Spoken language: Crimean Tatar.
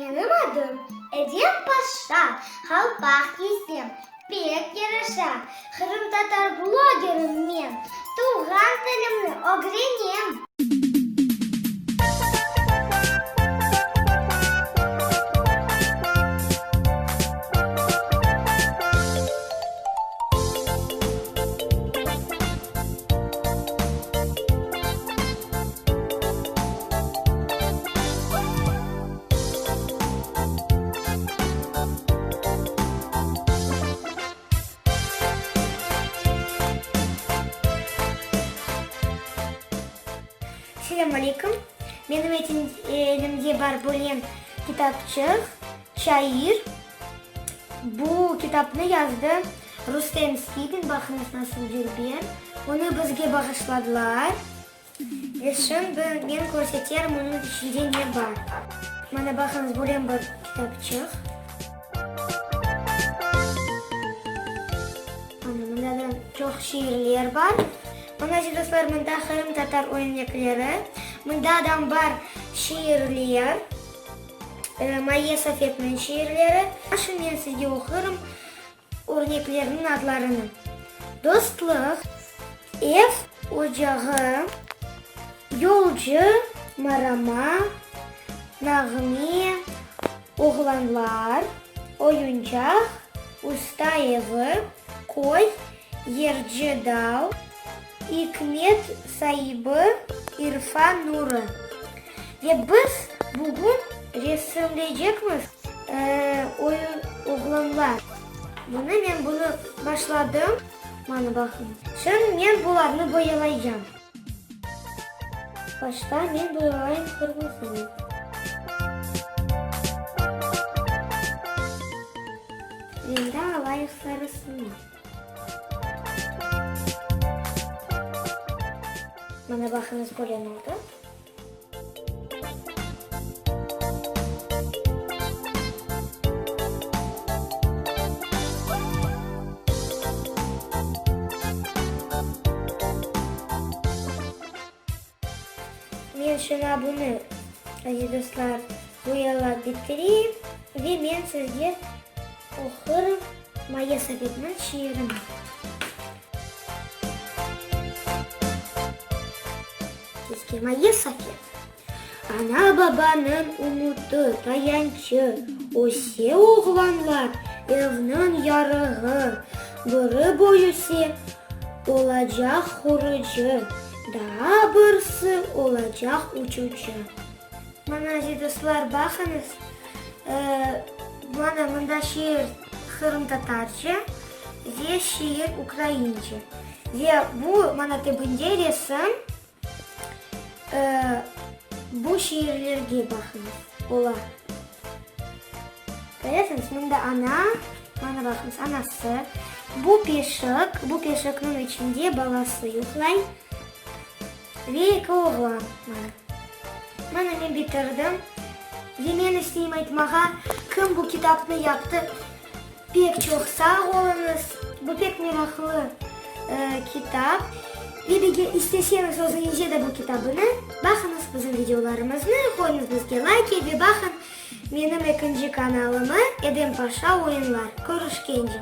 Menim adım Edem Paşa, Qalpaq kiysem, pek yaraşa. Qırımtatar blogerim men, Tuvğan tilimni ögrenem. Selâm aleyküm. Menim elimde bar böyle kitapçıq, Çayır. Bu kitapnı yazdı Rustem Skibin, baqıñız nasıl dülber. Onı bizge bağışladılar. Ve şimdi men körseterim onıñ içinde ne bar. Mana baqıñız, böyle bir kitapçıq. Mana mında da çoq şiirler bar. Mana, aziz dostlar, mında qırımtatar örnekleri. Mında da bar şiirler. Mayye Safetniñ şiirleri. Şimdi men sizge oqurım örneklerniñ adlarını. Dostluq, ev ocağı, yolcu, marama, nağme, oğlanlar, oyuncaq, usta evi, köy, Yırcı dal, ikmet saibi İrfan Nurı. Ve biz bugün resimleycekmiz oyun oğlanlar. Bunı men bunı başladım. Mana baqıñ. Şimdi men bularnı boyalaycam. Başta men boyalayım qırmızını. Endi alayıq sarısını. Mana baqıñız böyle oldı. Men şuna bunı, aziz dostlar, boyalap bitireyim ve men sizge oqurım Maya Sovetniñ şiirini. Sizge Maya Sovet. Ana-babanıñ ümüti, tayançı, Öse oğlanlar, evniñ yarığı, Biri büyüse, olacaq qurucı, Daa birisi olacaq uçucı. Mana, aziz dostlar, baqıñız, mana mında şiir qırımtatarca ve şiir ukraince. Ve bu, mana tübünde resim. Bu şiirlerge baqıñız, ola. Köresiñiz, mında ana, mana baqıñız, anası. Bu peşik, bu peşikniñ içinde balası yuqlay ve eki oğlan, mana. Mana men bitirdim ve men isteyim aytmağa, kim bu kitapnı yaptı, Pek çoq sağ oluñız! Bu pek meraqlı kitap. Ve isteseñiz özüñizge de bu kitabını, baqıñız bizim videolarımıznı, qoyuñız bizge layki ve baqıñ menim ekinci kanalımı Edem Paşa Oyunlar. Körüşkence!